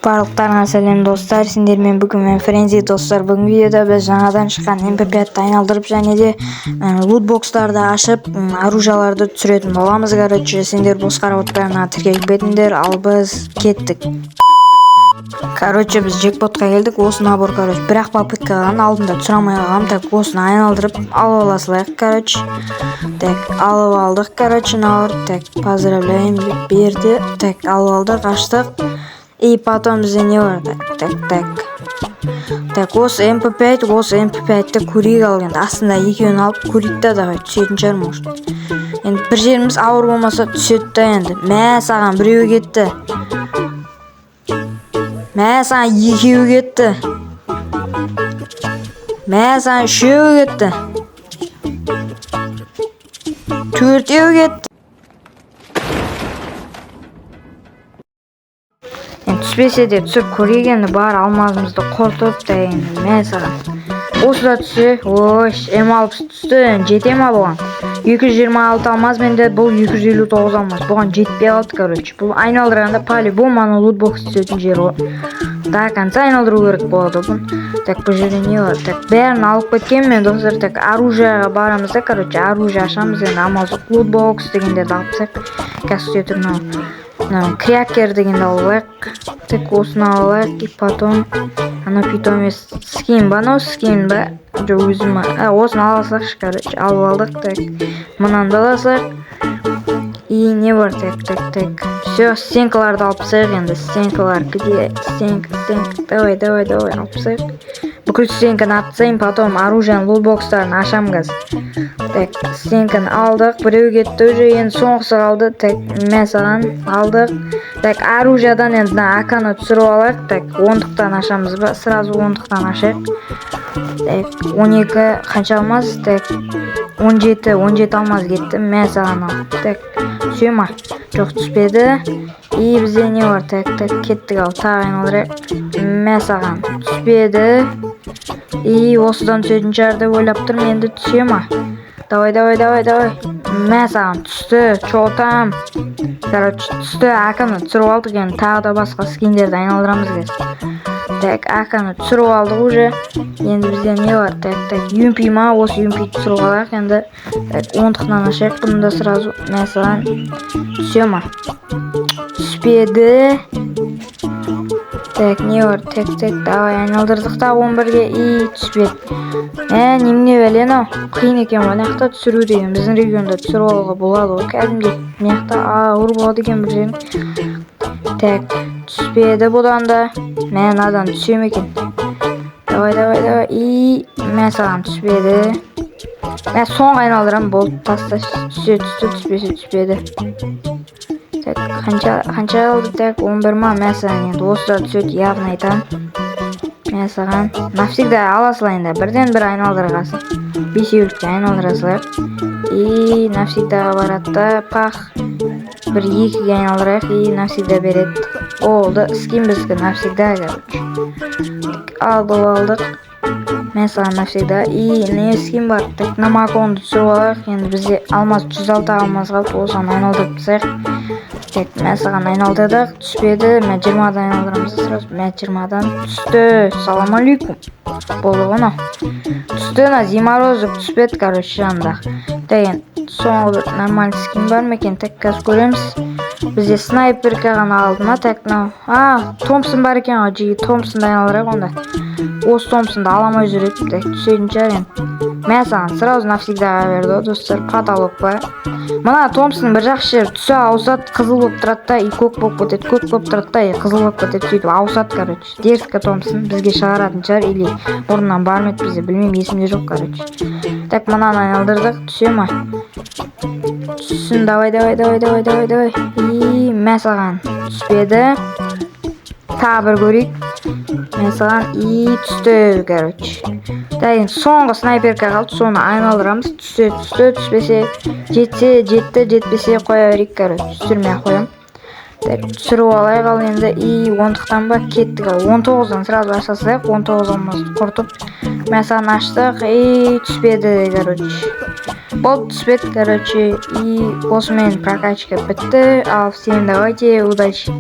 Барлықтарыңа сәлем, достар! Сендермен бүгін мен, Френзи. Достар, бүгінгі видеода біз жаңадан шыққан MP5-ті айналдырып және де лутбокстарды ашып, оружияларды түсіретін боламыз. Короче, сендер бос қарап отырмай, мына тіркеліп кетіңдер. Ал біз кеттік. Короче, біз джекпотқа келдік. Осы набор, короче, бір ақ попытка қалған, алдында түсіре алмай қалғанмын. Так, осыны айналдырып алып ала салайық. Короче, так, алып алдық. Короче, набор. Так, поздравляем деп берді. Так, алып алдық, аштық. И потом бізде не бар? Так, так, так, так, осы MP5, осы MP5-ті көрейік. Ал енді астында екеуін алып көрейік та. Давай, түсетін шығар, может. Енді бір жеріміз ауыр болмаса, түседі да енді. Мә саған, біреуі кетті. Мә саған, екеуі кетті. Мә саған, үшеуі кетті. Төртеуі кетті. Енді түспесе де, түсіп көрейік енді. Бар алмазымызды құртып та енді. Мә саған, осы да түссе. Ой, М60 түсті. Енді жете ма бұған? 226 алмаз менде, бұл 259 алмаз, бұған жетпей қалды. Короче, бұл айналдырғанда по-любому ана лутбокс түсетін жер ғой. До конца айналдыру керек болады ғой бұны. Так, бұл жерде не бар? Так, бәрін алып кеткенмін мен, достар. Так, оружияға барамыз да, короче, оружие ашамыз. Енді амал жоқ, лутбокс дегендерді алып тастайық. Қазір, түсе тұр. Мынау крякер дегенді алып алайық. Так, осыны алып алайық. И потом ана питомец скин ба, анау скин ба, жоқ, өзім, а, осыны ала салайықшы. Короче, алып алдық. Так, мынаны да ала салайық. И не бар? Так, так, так, все, стенкаларды алып тастайық енді. Стенкалар где? Стенка, стенка, давай, давай, давай, алып тастайық. Бүкіл стенканы алып тастайын, потом оружияның лутбокстарын ашамын қазір. Так, стенканы алдық, біреу кетті уже, енді соңғысы қалды. Так, мә саған, алдық. Так, оружиядан енді мына АК-ны түсіріп алайық. Так, ондықтан ашамыз ба? Сразу ондықтан ашайық. Так, 12, қанша алмаз? Так, 17, 17 алмаз кетті. Мә саған, ал. Так, түсе ма? Жоқ, түспеді. И бізде не бар? Так, так, кеттік. Ал тағы айналдырайық. Мә саған, түспеді. И осыдан түсетін шығар деп ойлап тұрмын. Енді түсе ма? Давай, давай, давай, давай. Мә саған, түсті. Че там? Короче, түсті. АК-ны түсіріп алдық. Енді тағы да басқа скиндерді айналдырамыз қазір. Так, АК-ны түсіріп алдық уже. Енді бізде не бар? Так, так, юмпи ма? Осы юмпи түсіріп алайық енді. Так, ондықтан ашайық бұны да сразу. Мә саған, түсе ма? Түспеді. Так, не бар? Так, так, давай, айналдырдық та 11-ге. И түспеді. Ә, немене, бәле, анау қиын екен ғой мына жақта түсіру деген. Біздің регионда түсіріп алуға болады ғой кәдімгідей, мына жақта ауыр болады екен бір жерің. Так, түспеді бұдан да. Мә, мынадан түсе ме екен? Давай, давай, давай. И мә саған, түспеді. Мә, соңғы айналдырамын, болды, таста. Түссе түсті, түспесе түспеді. Так, қанша, қанша қалды? Так, 11 ма? Мә саған, енді осы да түседі, явно айтамын. Мә саған, навсегда ала салайын да, бірден бір айналдырғасын. Бесеулікте айналдыра салайық. И навсегдаға барады да, пах. Бір екіге айналдырайық, и навсегда береді. Болды, скин біздікі навсегда. Короче, алып алдық. Мә саған, навсегда. И не скин бар? Так, мына маконды түсіріп алайық. Енді бізде алмаз, 106 алмаз қалды, осыны айналдырып тастайық. Так, мә саған, айналдырдық, түспеді. Мә, 20-дан айналдырамыз да сразу. Мә, 20-дан түсті. Салам алейкум, болды ғой. Мынау түсті, мына зиморозок түспеді, короче, жанындағы. Так, енді соңғы бір нормальный скин бар ма екен? Так, қазір көреміз. Бізде снайперка ғана алды ма? Так, мынау, а, Томпсон бар екен ғой. Жиги, Томпсонды айналдырайық онда. Осы Томпсонды ала алмай жүр едім. Так, түсетін шығар енді. Мә саған, сразу навсегдаға берді ғой, достар. Потолок па? Мына Томпсон бір жақсы жері, түсі ауысады: қызыл болып тұрады да, и көк болып кетеді, көк болып тұрады да, и қызыл болып кетеді, сөйтіп ауысады. Короче, дерзко Томпсон бізге шығаратын шығар или бұрыннан бар ма еді бізде, білмеймін, есімде жоқ. Короче, так, мынаны айналдырдық. Түсе ма? Түссін. Давай, давай, давай, давай, давай, давай. И мә саған, түспеді. Тағы бір көрейік. Мә саған, и түсті. Короче, так, енді соңғы снайперка қалды, соны айналдырамыз. Түссе түсті, түспесе, жетсе жетті, жетпесе қоя берейік. Короче, түсірмей ақ қоямын. Так, түсіріп алайық. Ал енді и ондықтан ба? Кеттік. Ал 19-дан сразу аша салайық, 19 алмазды құртып. Мә саған, аштық, и түспеді. Короче, болды, түспеді. Короче, и осымен прокачка бітті. Ал всем давайте, удачи.